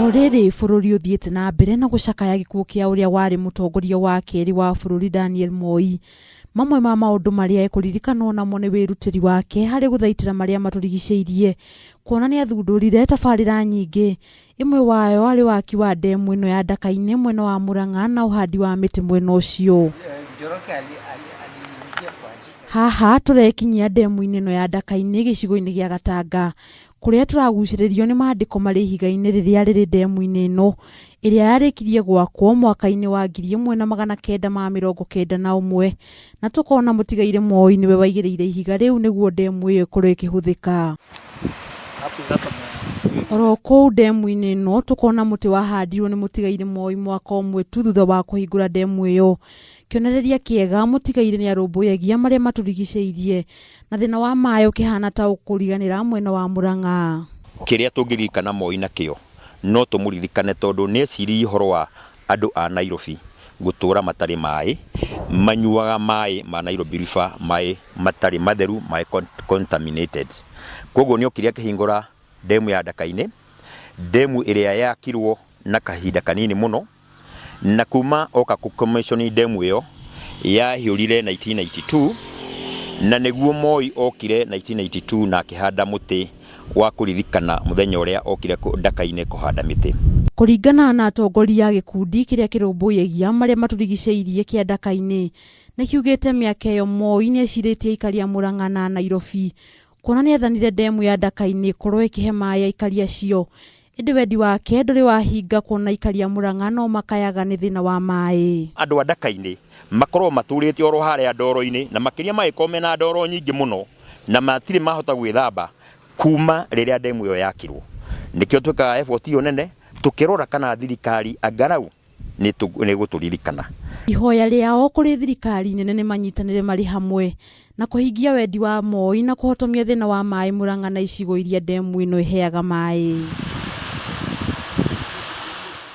O rĩrĩ bũrũri ũthiĩte na mbere na gũcakaya gĩkuũ kĩa ũrĩa warĩ mũtongoria wa kerĩ wa bũrũri Daniel Moi, mamwe ma maũndũ marĩa ekũririkanwo namo nĩ wĩrutĩri wake harĩ gũthaitĩra marĩa matũrigicĩirie, kuona nĩathundũrire tabarĩra nyingĩ, ĩmwe wayo arĩ waki wa ndemu ĩno ya Ndaka-inĩ mwena wa Murang'a na ũhandi wa mĩtĩ mwena ũcio. Haha tũrekinyia ndemu-inĩ ĩno ya Ndaka-inĩ gĩcigo-inĩ gĩa Gatanga, kũrĩa tũragucĩrĩrio nĩ mandĩko marĩ ihiga-inĩ rĩrĩa rĩrĩ ndemu-inĩ ĩno, ĩrĩa yarĩkirie gwakwo mwaka-inĩ wa 1991, na tũkona mũtigairĩ Moi nĩwe waigĩrĩire ihiga rĩu nĩguo ndemu ĩyo ĩkorwo ĩkĩhũthĩka. Oro kũu ndemu-inĩ ĩno tũkona mũtĩ wahandirwo nĩ mũtigairĩ Moi mwaka ũmwe tu thutha wa kũhingũra ndemu ĩyo. Kĩonereria kĩega, mũtigairĩ nĩarũmbũyagia marĩa matũrigicĩirie na thĩna wa maĩ ũkĩhana ta ũkũriganĩra mwena wa Murang'a. Kĩrĩa tũngĩririkana Moi nakĩo no tũmũririkane tondũ nĩeciririe ũhoro wa andũ a Nairobi gũtũra matarĩ maĩ, manyuaga maĩ ma Nairobi River, maĩ matarĩ matheru, maĩ contaminated. Koguo nĩ okire akĩhingũra ndemu ya Ndaka-inĩ, ndemu ĩrĩa yakirwo na kahinda kanini mũno, na kuma oka kũ commission ndemu ĩyo yahiũrire 1992, na nĩguo Moi okire 1992 na akĩhanda mũtĩ wa kũririkana mũthenya ũrĩa okire Ndaka-inĩ kũhanda mĩtĩ. Kũringana na atongoria a gĩkundi kĩrĩa kĩrũmbũyagia marĩa matũrigicĩirie kĩa Ndaka-inĩ, nĩ kiugĩte mĩaka ĩyo Moi nĩ ecirĩtie aikari a Murang'a na Nairobi kuona nĩ athanire ndemu ya Ndaka-inĩ ĩkorwo ĩkĩhe maĩ aikari acio, ĩndĩ wendi wake ndũrĩ wahinga kuona aikari a Murang'a no makayaga nĩ thĩna wa maĩ. Andũ a Ndaka-inĩ makoragwo matũrĩte oro harĩa ndoro-inĩ, na makĩria mangĩkorwo mena ndoro nyingĩ mũno, na matirĩ mahota gwĩthamba kuma rĩrĩa ndemu ĩyo yakirwo. Nĩkĩo twĩkaga effort ĩyo nene tũkĩrora kana thirikari angalau nĩ ĩgũtũririkana. Ihoya rĩao kũrĩ thirikari nene nĩ manyitanĩre marĩ hamwe na kũhingia wendi wa Moi na kũhotomia thĩna wa maĩ Murang'a na icigo iria ndemu ĩno ĩheaga maĩ.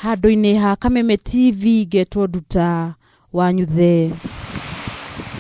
Handũ-inĩ ha Kameme TV ngetwo Nduta Wanyuthe.